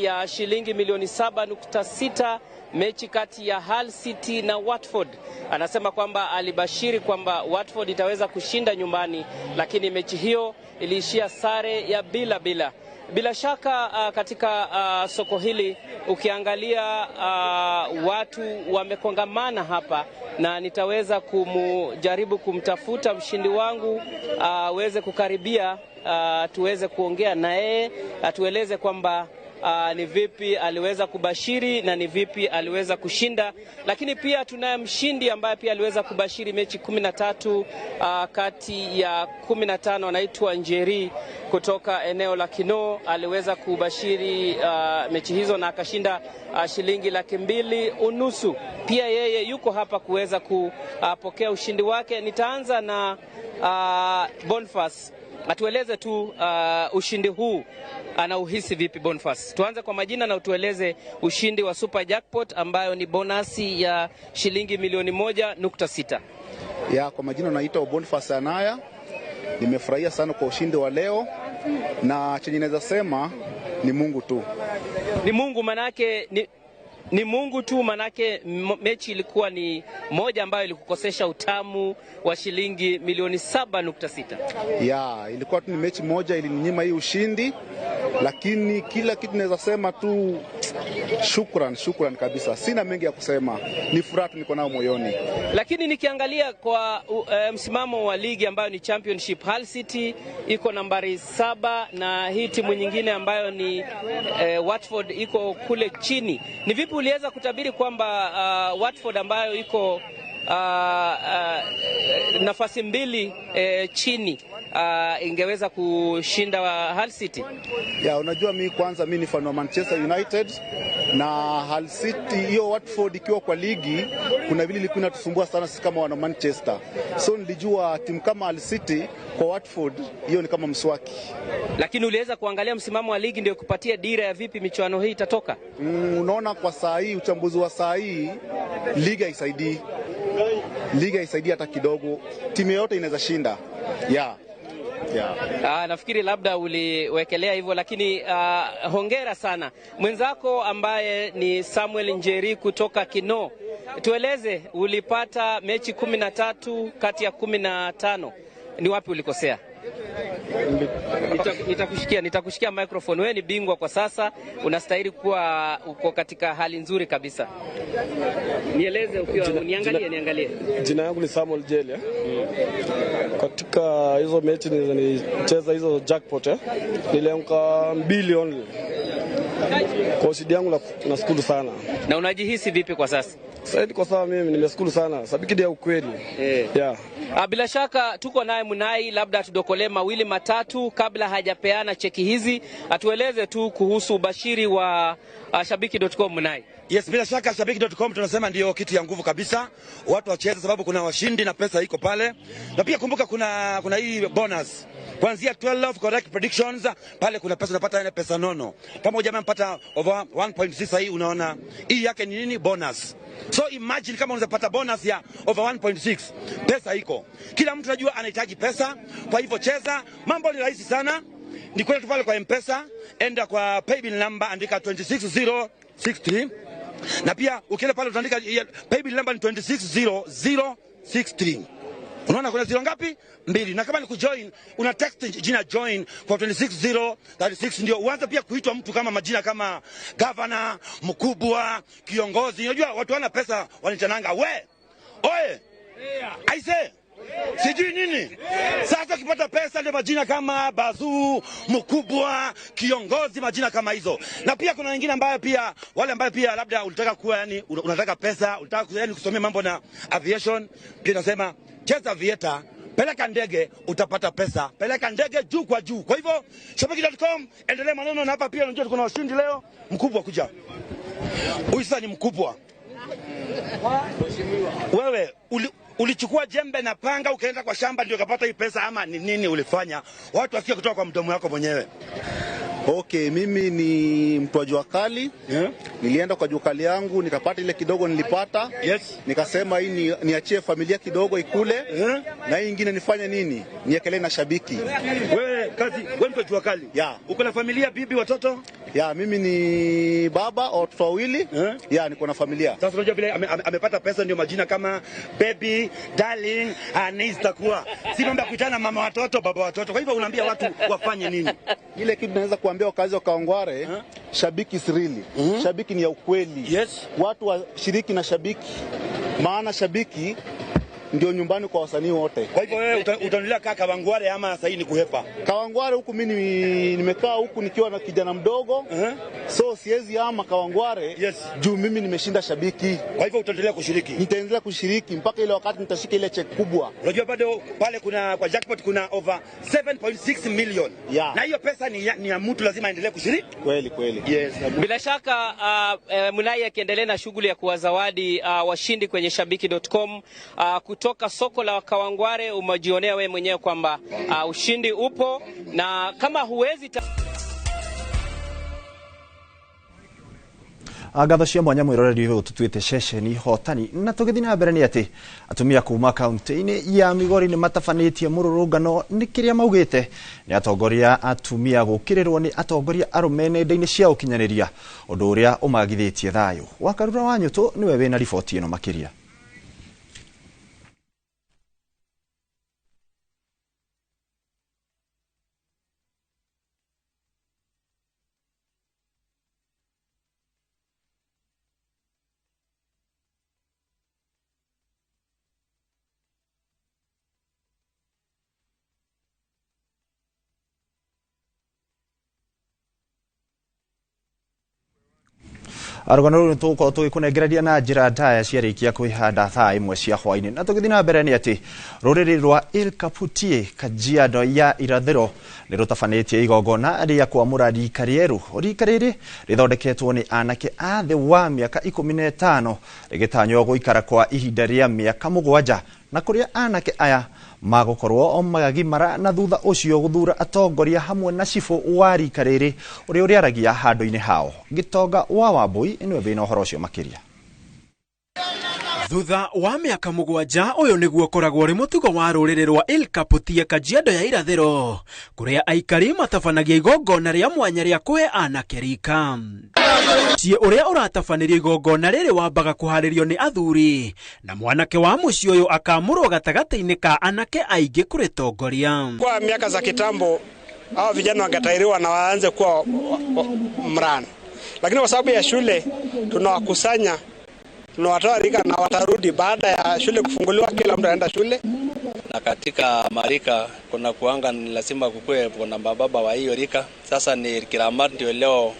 ya shilingi milioni 7.6, mechi kati ya Hull City na Watford. Anasema kwamba alibashiri kwamba Watford itaweza kushinda nyumbani, lakini mechi hiyo iliishia sare ya bila bila. Bila shaka katika soko hili ukiangalia watu wamekongamana hapa, na nitaweza kumjaribu kumtafuta mshindi wangu aweze kukaribia, tuweze kuongea na yeye atueleze kwamba ni vipi aliweza kubashiri na ni vipi aliweza kushinda. Lakini pia tunaye mshindi ambaye pia aliweza kubashiri mechi 13 kati ya 15, anaitwa Njeri kutoka eneo la Kinoo. Aliweza kubashiri mechi hizo na akashinda shilingi 250,000. Pia yeye yuko hapa kuweza kupokea ushindi wake. Nitaanza na Boniface. Atueleze tu ushindi huu anauhisi vipi Boniface. Tuanze kwa majina na utueleze ushindi wa Super Jackpot ambayo ni bonasi ya shilingi milioni 1.6. Ya, kwa majina naitwa Boniface Anaya. Nimefurahia sana kwa ushindi wa leo, na chenye naweza sema ni Mungu tu. Ni Mungu manake ni Mungu tu manake mechi ilikuwa ni moja ambayo ilikukosesha utamu wa shilingi milioni 7.6. Ya, ilikuwa tu ni mechi moja ilininyima hii ushindi, lakini kila kitu naweza sema tu shukran, shukran kabisa. Sina mengi ya kusema, ni furaha tu niko nayo moyoni. Lakini nikiangalia kwa msimamo wa ligi ambayo ni Championship, Hull City iko nambari 7 na hii timu nyingine ambayo ni Watford iko kule chini. Ni vipi uliweza kutabiri kwamba Watford ambayo iko nafasi 2 chini ingeweza kushinda Hull City? Ya, unajua mimi kwanza mimi ni fan wa Manchester United, na Hull City hiyo Watford ikiwa kwa ligi kuna vile ilikuwa inatusumbua sana sisi kama wana Manchester. So nilijua timu kama Hull City kwa Watford hiyo ni kama mswaki. Lakini uliweza kuangalia msimamo wa ligi ndio kupatia dira ya vipi michuano hii itatoka? Unaona kwa saa hii, uchambuzi wa saa hii, ligi haisaidii. Ligi haisaidii hata kidogo. Timu yote inaweza shinda. Yeah. Yeah. Nafikiri labda uliwekelea hivyo, lakini hongera sana mwenzako ambaye ni Samuel Njeri kutoka Kinoo. Tueleze, ulipata mechi 13 kati ya 15, ni wapi ulikosea? Nitakushikia microphone. Wewe ni bingwa kwa sasa, unastahili kuwa uko katika hali nzuri kabisa. Nieleze ukiwa niangalie. Jina yangu ni Samuel Jele. Katika hizo mechi nilicheza hizo jackpot, nilianguka 2 only. Kwa shida yangu nashukuru sana. Na unajihisi vipi kwa sasa? Sasa kwa sababu mimi nimeshukuru sana. Sabiki ya ukweli. Yeah. Bila shaka tuko naye Munai, labda tudokole mawili matatu kabla hajapeana cheki hizi. Atueleze tu kuhusu ubashiri wa shabiki.com Munai. Yes, bila shaka shabiki.com tunasema ndio kitu ya nguvu kabisa. Watu wacheze sababu kuna washindi na pesa iko pale. Na pia kumbuka kuna hii bonus. Kuanzia 12 correct predictions pale kuna pesa unapata, ile pesa nono. Kama jamaa mpata over 1.6 hii, unaona hii yake ni nini? Bonus. So imagine kama unaweza pata bonus ya over 1.6. Pesa iko. Kila mtu anajua anahitaji pesa, kwa hivyo cheza. Mambo ni rahisi sana. Ni kwenda tu pale kwa M-Pesa, enda kwa paybill number, andika 26063. Na pia ukienda pale utaandika paybill number ni 260063. Unaona kuna zero ngapi? 2. Na kama ni kujoin, una text jina join kwa 26036 ndio uanze pia kuitwa mtu kama majina kama governor, mkubwa, kiongozi. Unajua watu wana pesa wanitananga we. Oye. Aise. Sijui nini. Sasa ukipata pesa ndio majina kama bazuu, mkubwa, kiongozi, majina kama hizo. Na pia kuna wengine ambao pia wale ambao pia labda ulitaka kuwa yani unataka pesa, ulitaka yani kusomea mambo na aviation, pia nasema cheza vieta, peleka ndege utapata pesa. Peleka ndege juu kwa juu. Kwa hivyo shabiki.com, endelea maneno. Na hapa pia unajua tuko na washindi leo, mkubwa kuja. Huyu sasa ni mkubwa. Wewe ulichukua jembe na panga ukaenda kwa shamba ndio ukapata hii pesa ama ni nini ulifanya? Watu wasikie kutoka kwa mdomo wako mwenyewe. Okay, mimi ni mtu wa jua kali. Yeah. Nilienda kwa jua kali yangu nikapata ile kidogo nilipata. Yes. Nikasema hii niachie familia kidogo ikule. Yeah. Na hii nyingine nifanye nini? Niekelee na shabiki. Wewe kazi, wewe mtu wa jua kali. Yeah. Uko na familia, bibi, watoto? Yeah, mimi ni baba watoto wawili. Yeah. Yeah, niko na familia. Sasa unajua vile amepata pesa ndio majina kama baby, darling, Anista kuwa. Si mambo ya kuitana mama watoto, baba watoto. Kwa hivyo unaambia watu wafanye nini? Ile kitu naweza kuambia wakazi wa Kawangware, shabiki is real. Shabiki ni ya ukweli. Yes. Watu washiriki na shabiki. Maana shabiki ndio nyumbani kwa wasanii wote. Kwa hivyo wewe utaendelea kaa Kawangware ama sasa ni kuhepa? Kawangware huku mimi nimekaa huku nikiwa na kijana mdogo. So siwezi ama Kawangware. Yes. Juu mimi nimeshinda shabiki. Kwa hivyo utaendelea kushiriki? Nitaendelea kushiriki mpaka ile wakati nitashika ile check kubwa. Unajua bado pale kuna kwa jackpot kuna over 7.6 million. Yeah. Na hiyo pesa ni ya mtu lazima aendelee kushiriki. Kweli kweli. Yes. Bila shaka Munai akiendelea na shughuli ya kuwazawadi washindi kwenye shabiki.com Kutoka soko la Kawangware umejionea wewe mwenyewe kwamba ushindi upo, na kama huwezi Ngatho cia mwanya mwiroreri uyu tutuite ceceni hotani na tugithi na mbere ni ati atumia kuma kaunti-ini ya Migori ni matabanitie mururungano ni kiria maugite ni atongoria atumia gukirirwo ni atongoria arume nenda-ini cia ukinyaniria undu uria umagithitie thayu. Wakarura wa Nyutu niwe wina riboti ino makiria. Rũgano rũrũ nĩtũgũkorwo tũgĩkũnengereria na njĩra ndaya ciarĩkia kwĩhanda thaa 1 cia hwaĩ-inĩ. Na tũgĩthiĩ na mbere nĩ atĩ rũrĩrĩ rwa Ilkaputie Kajiado ya Irathĩro nĩ rũtabanĩtie igongona rĩa kwamũra rika rĩerũ. Rika rĩrĩ rĩthondeketwo nĩ anake a thĩ wa mĩaka 15 rĩgĩtanywo gũikara kwa ihinda rĩa mĩaka 7 na kũrĩa anake aya magũkorwo magagimara na thutha ũcio gũthura atongoria hamwe na cibũ wa rika rĩrĩ ũrĩa ũrĩaragia handũ-inĩ hao. Gĩtonga wa Wambui nĩwe wĩna ũhoro ũcio makĩria. Thutha wa mĩaka 7 ũyũ nĩguo ũkoragwo ũrĩ mũtugo wa rũrĩrĩ rwa Ilkaputie Kajiado ya Irathĩro kũrĩa aikari matabanagia igongona rĩa mwanya rĩa kũhe anake rika. Mũciĩ ũrĩa ũratabanĩrio igongona rĩrĩ wambaga kũharĩrio nĩ athuri na mwanake wa mũciĩ ũyũ akamũrwo gatagatĩ-inĩ ka anake aingĩ kũrĩtongoria. Kwa miaka za kitambo hao vijana wangetairiwa na waanze kuwa mrana, lakini kwa sababu ya shule tunawakusanya, tunawatoa rika na watarudi baada ya shule kufunguliwa, kila mtu anaenda shule. Na katika marika kuna kuanga ni lazima kukue kuna mababa wa hiyo rika. Sasa ni Kiramat ndio leo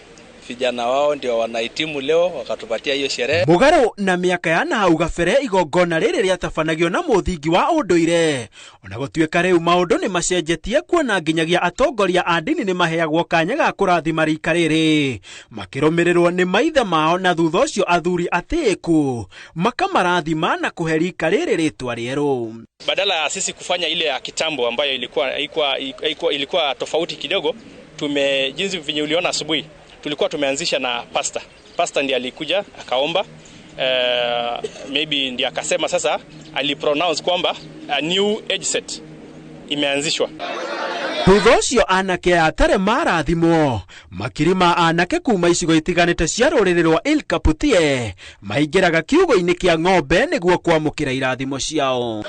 vijana wao ndio wanahitimu leo wakatupatia hiyo sherehe. Mũgarũ na mĩaka ya nahau gabere igongona rĩrĩ rĩatabanagio na mũthingi wa ũndũire. Ona gũtuĩka rĩu maũndũ nĩ macenjetie kuona nginyagia atongoria a ndini nĩ maheagwo kanya ga kũrathima rika rĩrĩ makĩrũmĩrĩrwo nĩ maithe mao, na thutha ũcio athuri atĩĩku makamarathima na kũhe rika rĩrĩ rĩtwa rĩerũ. Badala ya sisi kufanya ile ya kitambo ambayo ilikuwa tofauti kidogo, jinsi venye uliona asubuhi tulikuwa tumeanzisha na pastor. Pastor ndiye alikuja akaomba, maybe ndiye akasema sasa alipronounce kwamba a new age set imeanzishwa. Thutha ũcio anake atare marathimwo makiri ma anake kuma icigo itiganĩte cia rũrĩrĩ rwa Ilkaputie maingĩraga kiugũ-inĩ kĩa ng'ombe nĩguo kwamũkĩra irathimo ciao.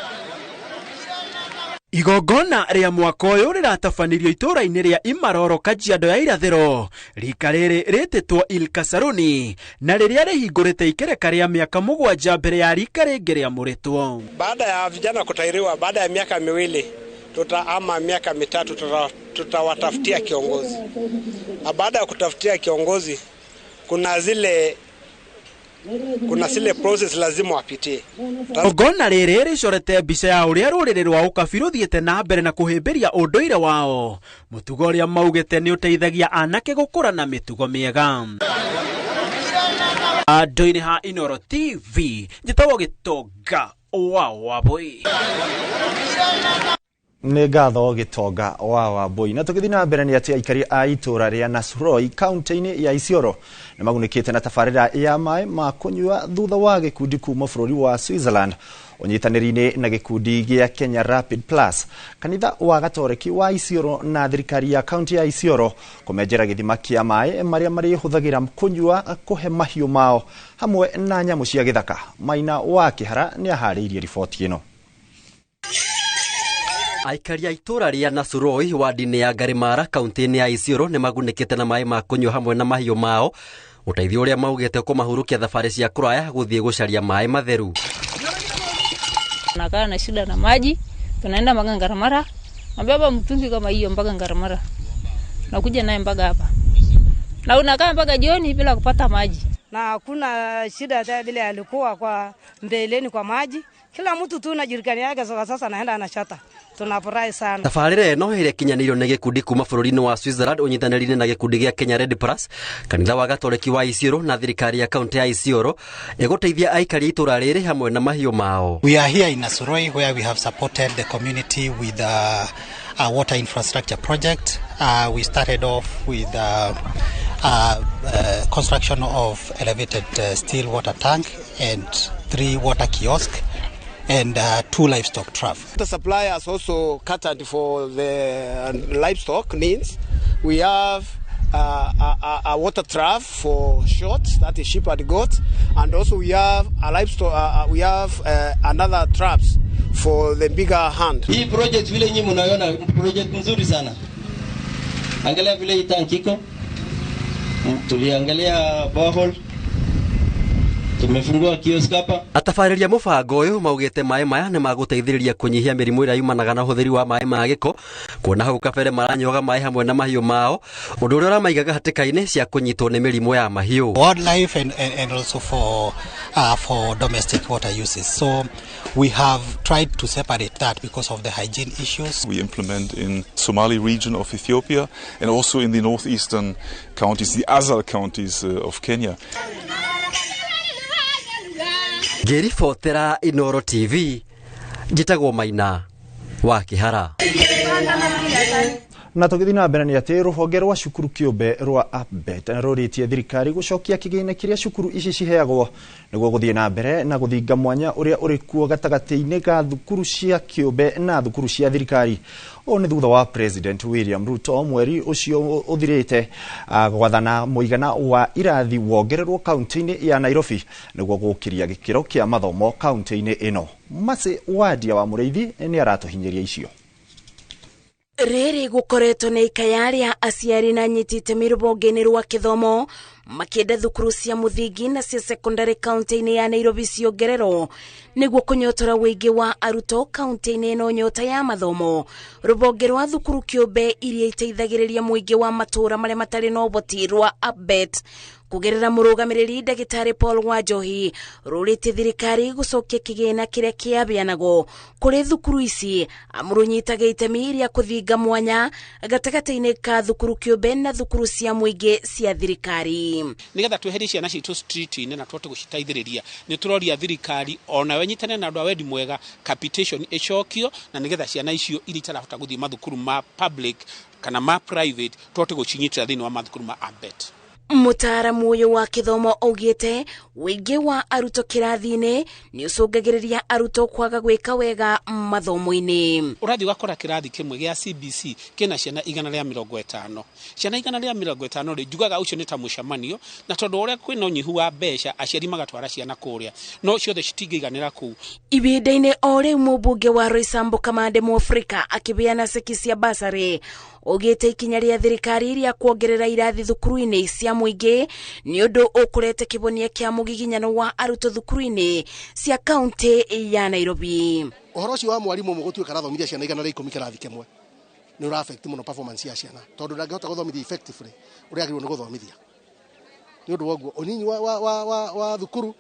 Igongona rĩa mwaka ũyũ rĩratabanĩrio itũũra-inĩ rĩa Imaroro Kajiado ya Irathĩro. Rika rĩrĩ rĩtĩtwo Ilkasaruni na rĩrĩa rĩhingũrĩte ikereka rĩa mĩaka 7 mbere ya rika rĩngĩ rĩamũrĩtwo. Baada ya vijana kutairiwa, baada ya miaka 2 ama miaka 3 tutawatafutia kiongozi. Na baada ya kutafutia kiongozi kuna zile process lazima wapitie. Igongona rĩrĩ rĩcorete mbica ya ũrĩa rũrĩrĩ rwa ũkabi rũthiĩte na mbere na kũhĩmbĩria ũndũire wao, mũtugo ũrĩa maugĩte nĩ ũteithagia anake gũkũra na mĩtugo mĩega. Andũ-inĩ ha Inooro TV, njĩtagwo Gĩtonga wa Wambui. Nĩ ngatho Gĩtonga wa Wambui. Na tũgĩthiĩ na mbere nĩ atĩ aikari a itũũra rĩa Nasuroi kaunti-inĩ ya Isiolo nĩ magunĩkĩte na tabarĩra ya maĩ ma kũnyua thutha wa gĩkundi kuma bũrũri wa Switzerland ũnyitanĩri-inĩ na gĩkundi gĩa Kenya Rapid Plus. Kanitha wa Gatoreki wa Isiolo na thirikari ya kaunti ya Isiolo kũmenjera gĩthima kĩa maĩ marĩa marĩhũthagĩra kũnyua, kũhe mahiũ mao hamwe na nyamũ cia gĩthaka. Maina wa Kĩhara nĩ aharĩirie riboti ĩno. Aikari a itũũra rĩa Nasuroi wadi-inĩ ya Ngarimara kaunti-inĩ ya Isiolo nĩ magunĩkĩte na maĩ ma kũnyua hamwe na mahiũ mao, ũteithio ũrĩa maugĩte kũmahurukia thabarĩ cia kũraya gũthiĩ gũcaria maĩ matheru. Nakaa na shida na maji, tunaenda mpaka Ngaramara, nabeba mtungi kama hiyo mpaka Ngaramara, nakuja naye mpaka hapa, na unakaa mpaka jioni bila kupata maji. Na hakuna shida hata vile alikuwa kwa mbeleni kwa maji, Kila mtu tu najulikani yake sasa, sasa naenda anachota. Tunafurahi sana. Tabarĩra ĩno ĩrĩa ĩkinyanĩirio nĩ gĩkundi kuma bũrũri-inĩ wa Switzerland ũnyitanĩri-inĩ na gĩkundi gĩa Kenya Red Plus, kanitha wa Gatoreki wa Isiolo na thirikari ya kaunti ya Isiolo ĩgũteithia aikari a itũra rĩrĩ hamwe na mahiũ mao. We are here in Nasuroi where we have supported the community with a water infrastructure project. We started off with construction of elevated steel water tank and 3 water kiosks and 2 livestock trough. The suppliers also catered for the livestock needs. We have a water trough for shorts, that is sheep and goat, and also we have a livestock. We have another traps for the bigger hand. Hii project vile nyinyi mnaona project nzuri sana. Angalia vile hii tank iko. Tuliangalia borehole. Tumefungua kiosk hapa. Atabarĩria mũbango ũyũ maugĩte maĩ maya nĩ magũteithĩrĩria kũnyihia mĩrimũ ĩrĩa yumanaga na ũhũthĩri wa maĩ ma gĩko, kuona hau kabere maranyuaga maĩ hamwe na mahiũ mao, ũndũ ũrĩa ũramaigaga hatĩka-inĩ cia kũnyitwo nĩ mĩrimũ ya mahiũ. Wildlife and also for domestic water uses. So we have tried to separate that because of the hygiene issues. We implement in Somali region of Ethiopia and also in the northeastern counties, the Azal counties of Kenya. Ngĩribotera Inooro TV, njĩtagwo Maina wa Kĩhara. Na tũgĩthiĩ na mbere nĩ atĩ rũhonge rwa cukuru kĩũmbe rwa APBET rũrĩtie thirikari gũcokia kĩgĩna kĩrĩa cukuru ici ciheagwo nĩguo gũthiĩ na mbere na gũthinga mwanya ũrĩa ũrĩ kuo gatagatĩ-inĩ ga thukuru cia kĩũmbe na thukuru cia thirikari. Ũũ nĩ thutha wa President William Ruto mweri ũcio ũthirĩte gwathana mũigana wa irathi wongererwo kaunti-inĩ ya Nairobi nĩguo gũkĩria gĩkĩro kĩa mathomo kaunti-inĩ ĩno. Mercy Wadia wa Mũrĩithi nĩ aratũhinyĩria icio. Rĩrĩ gũkoretwo nĩ ikaya rĩa aciari na anyiti itemi rũhonge-inĩ rwa kĩthomo makĩenda thukuru cia mũthingi na cia sekondari kaunti-inĩ ya Nairobi ciongererwo nĩguo kũnyotora ũingĩ wa arutwo kaunti-inĩ ĩno nyota ya mathomo. Rũhonge rwa thukuru kĩũmbe iria iteithagĩrĩria mũingĩ wa matũũra marĩa matarĩ na ũhoti rwa APBET kugerera mũrũgamĩrĩri ndagĩtarĩ Paul Wanjohi rũrĩtie thirikari gũcokia kĩgĩna kĩrĩa kĩaheanagwo kũrĩ thukuru ici amu rũnyitaga itemi rĩa kũthinga mwanya gatagatĩ-inĩ ka thukuru kĩũmbe na thukuru cia mũingĩ cia thirikari. Nĩgetha tweherie ciana citũ street-inĩ na tũhote gũciteithĩrĩria nĩ tũroria thirikari onawe nyitane na andũ a wendi mwega capitation ĩcokio na nĩgetha ciana icio iria itarahota gũthiĩ mathukuru ma public kana ma private tũhote gũcinyitĩra thĩinĩ wa mathukuru ma APBET. Mũtaaramu ũyũ wa kĩthomo augĩte ũingĩ wa arutwo kĩrathi-inĩ nĩ ũcũngagĩrĩria arutwo kwaga gwĩka wega mathomo-inĩ. Ũrathiĩ ũgakora kĩrathi kĩmwe gĩa CBC kĩna ciana 150. Ciana 150 rĩ, njugaga ũcio nĩ ta mũcemanio, na tondũ ũrĩa kwĩna ũnyihu wa mbeca aciari magatwara ciana kũrĩa, no ciothe citingĩiganĩra kũu. Ihinda-inĩ o rĩu mũmbunge wa Roysambu Kamande Mũafrika akĩheana ceki cia basarĩ augĩte ikinya rĩa thirikari rĩa kuongerera irathi thukuru-inĩ cia mũingĩ nĩ ũndũ ũkũrete kĩhonia kĩa mũgiginyano wa arutwo thukuru-inĩ cia kaunti ya Nairobi. Ũhoro ũcio wa mwarimũ ũmwe gũtuĩka arathomithia ciana 110 kĩrathi kĩmwe nĩ ũra affect mũno performance ya ciana tondũ ndangĩhota gũthomithia effectively ũrĩa agĩrĩirwo nĩ gũthomithia. Nĩ ũndũ wa ũguo ũnyinyi wa thukuru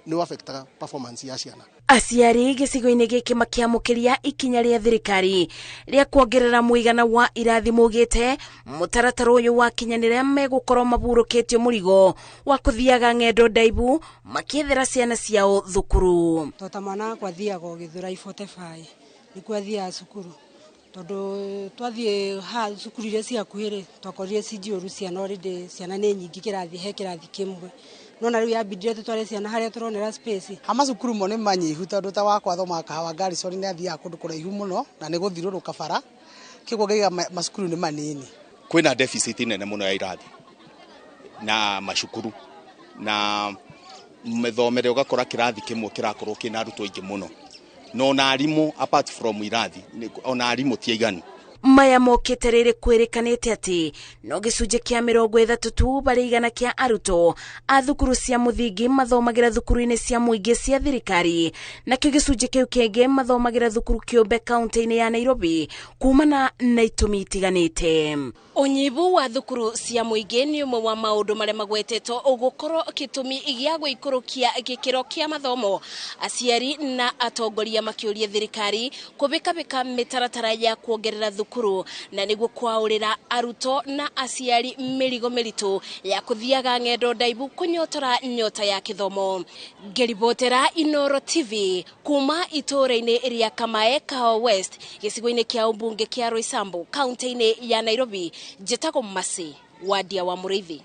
nĩ affectaga performance ya ciana. Aciari gĩcigo-inĩ gĩkĩ makĩamũkĩria ikinya rĩa thirikari rĩa kuongerera mũigana wa irathi maugĩte mũtaratara ũyũ wakinyanĩra megũkorwo maburũkĩtio mũrigo wa kũthiaga ng'endo ndaibu makĩethera ciana ciao thukuru. Tota mwana wakwa athiaga o Gĩthũrai 45 nĩkuo athiaga cukuru tondũ twathiĩ ha cukuru iria ci hakuhĩ rĩ twakorire ci njihũru ciana already, ciana nĩ nyingĩ kĩrathi he kĩrathi kĩmwe. Nona rĩu yambindire tũtware ciana harĩa tũronera space. Macukuru mo nĩ manyihu tondũ ta wakwa athomaga Kahawa Garrison nĩ athiaga kũndũ kũraihu mũno na nĩ gũthiũrũrũka bara kĩguo ngaiga macukuru nĩ manini. Kwĩna deficit nene mũno ya irathi na macukuru na mĩthomere ũgakora kĩrathi kĩmwe kĩrakorwo kĩna arutwo aingĩ mũno no na arimũ apart from irathi ona arimũ ti aiganu. Maya mokĩte rĩrĩ kwĩrĩkanĩte atĩ no gĩcunjĩ kĩa 30 tu barĩ igana kĩa arutwo a thukuru cia mũthingi mathomagĩra thukuru-inĩ cia mũingĩ cia thirikari, nakĩo gĩcunjĩ kĩu kĩngĩ mathomagĩra thukuru kĩũmbe kaunti-inĩ ya Nairobi kumana na itũmi itiganĩte. Ũnyihu wa thukuru cia mũingĩ nĩ ũmwe wa maũndũ marĩa magwetetwo ũgũkorwo gĩtũmi gĩa gũikũrũkia gĩkĩro kĩa mathomo. Aciari na atongoria makĩũria thirikari kũbĩkabĩka mĩtaratara ya kuongerera thukuru na nĩguo kwaũrĩra arutwo na aciari mĩrigo mĩritũ ya kũthiaga ng'endo ndaibu kũnyotora nyota ya kĩthomo. Ngĩribotera Inooro TV kuma itũũra-inĩ rĩa Kamae, Kahawa West, gĩcigo-inĩ kĩa ũmbunge kĩa Roysambu, kaunti-inĩ ya Nairobi, njĩtagwo Masi Wadia wa Mũrĩithi.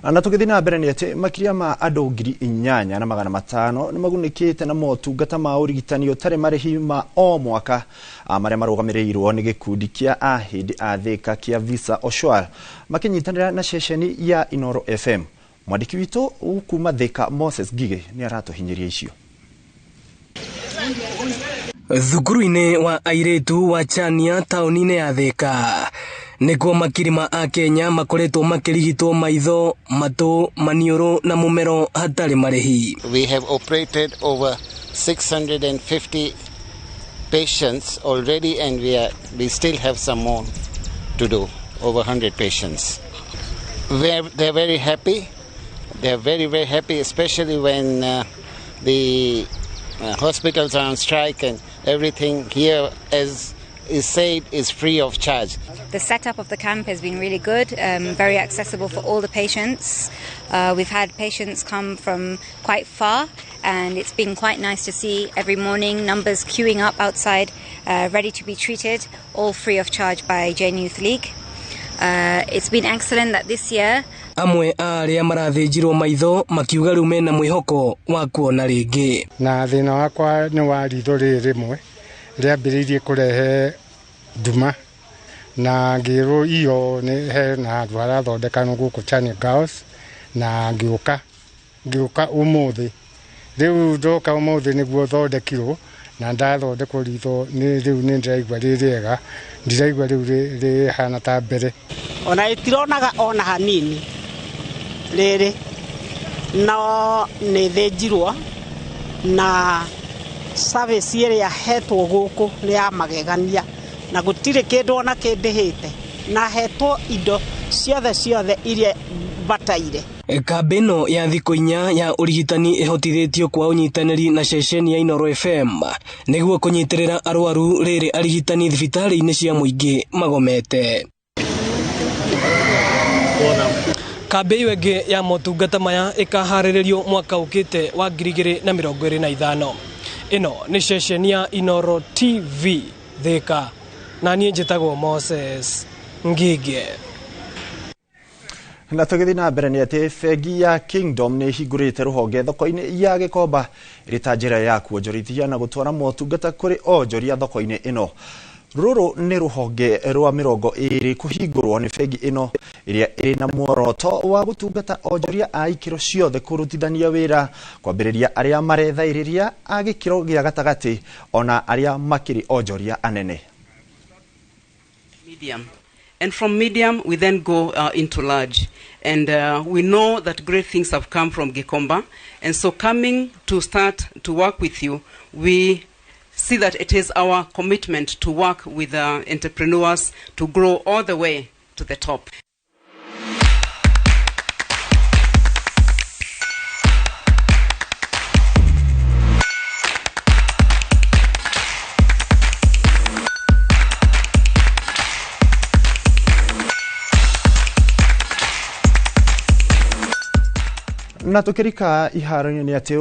Na tũgĩthiĩ na mbere nĩ atĩ makĩria ma andũ 8,500 nĩ magunĩkĩte na motungata ma ũrigitani ũtarĩ marĩhi ma o mwaka marĩa marũgamĩrĩirwo nĩ gĩkundi kĩa ahĩndĩ a Thĩka kĩa Visa Oshwal makĩnyitanĩra na ceceni ya Inooro FM. Mwandĩki witũ kuma Thĩka Moses Ngigĩ nĩ aratũhinyĩria icio. Thukuru-inĩ wa airĩtu wa Chania taũni-inĩ ya Thĩka nĩkuo makiri ma Akenya makoretwo makĩrigitwo maitho, matũ, maniũrũ na mũmero hatarĩ marĩhi. We have operated over 650 patients already, and we still have some more to do, over 100 patients. They're very happy. They're very, very happy, especially when the hospitals are on strike and everything here, as is said, is free of charge. The setup of the camp has been really good, very accessible for all the patients. We've had patients come from quite far, and it's been quite nice to see every morning numbers queuing up outside, ready to be treated, all free of charge by Jane Youth League. It's been excellent that this year amwe a arĩa marathĩnjirwo maitho makiuga rĩu mena mwĩhoko wa kuona rĩngĩ. Na thĩna wakwa nĩ wa ritho rĩrĩ rĩmwe rĩambĩrĩirie kũrehe nduma, na ngĩrwo iyo nĩ he na handũ harathondekanwo gũkũ Chania Girls, na ngĩũka ũmũthĩ. Rĩu ndoka ũmũthĩ nĩguo thondekirwo, na ndathondekwo ritho nĩ rĩu nĩ ndĩraigua rĩ rĩega, ndiraigua rĩu rĩhana ta mbere. Ona ĩtironaga ona hanini rĩrĩ, no nĩ thĩnjirwo na service ĩrĩa hetwo gũkũ nĩ ya magegania, na gũtirĩ kĩndũ ona kĩndĩhĩte, na hetwo indo ciothe ciothe iria bataire. Kambĩ ĩno ya thikũ 4 ya ũrigitani ĩhotithĩtio kwa ũnyitanĩri na ceceni ya Inooro FM nĩguo kũnyitĩrĩra arwaru rĩrĩ arigitani thibitarĩ-inĩ cia mũingĩ magomete. Kambĩ ĩyo ĩngĩ ya motungata maya ĩkaharĩrĩrio mwaka ũkĩte wa 2025. Ĩno nĩ ceceni ya Inooro TV Thĩka, na niĩ njĩtagwo Moses Ngigĩ. Na tũgĩthiĩ na mbere nĩ atĩ bengi ya Kingdom nĩ ĩhingũrĩte rũhonge thoko-inĩ ya Gĩkomba ĩrĩ ta njĩra ya kuonjorithia na gũtwara motungata kũrĩ onjoria thoko-inĩ ĩno. Rũrũ nĩ rũhonge rwa 20 kũhingũrwo nĩ bengi ĩno ĩrĩa ĩrĩ na muoroto wa gũtungata onjoria a ikĩro ciothe kũrutithania wĩra, kwambĩrĩria arĩa marethaĩrĩria a gĩkĩro gĩa gatagatĩ ona arĩa makĩrĩ onjoria anene. Medium. And from medium, we then go into large. And we know that great things have come from Gikomba. And so coming to start to work with you, we see that it is our commitment to work with entrepreneurs to grow all the way to the top. Na tukirika iharo-inĩ nĩ atĩ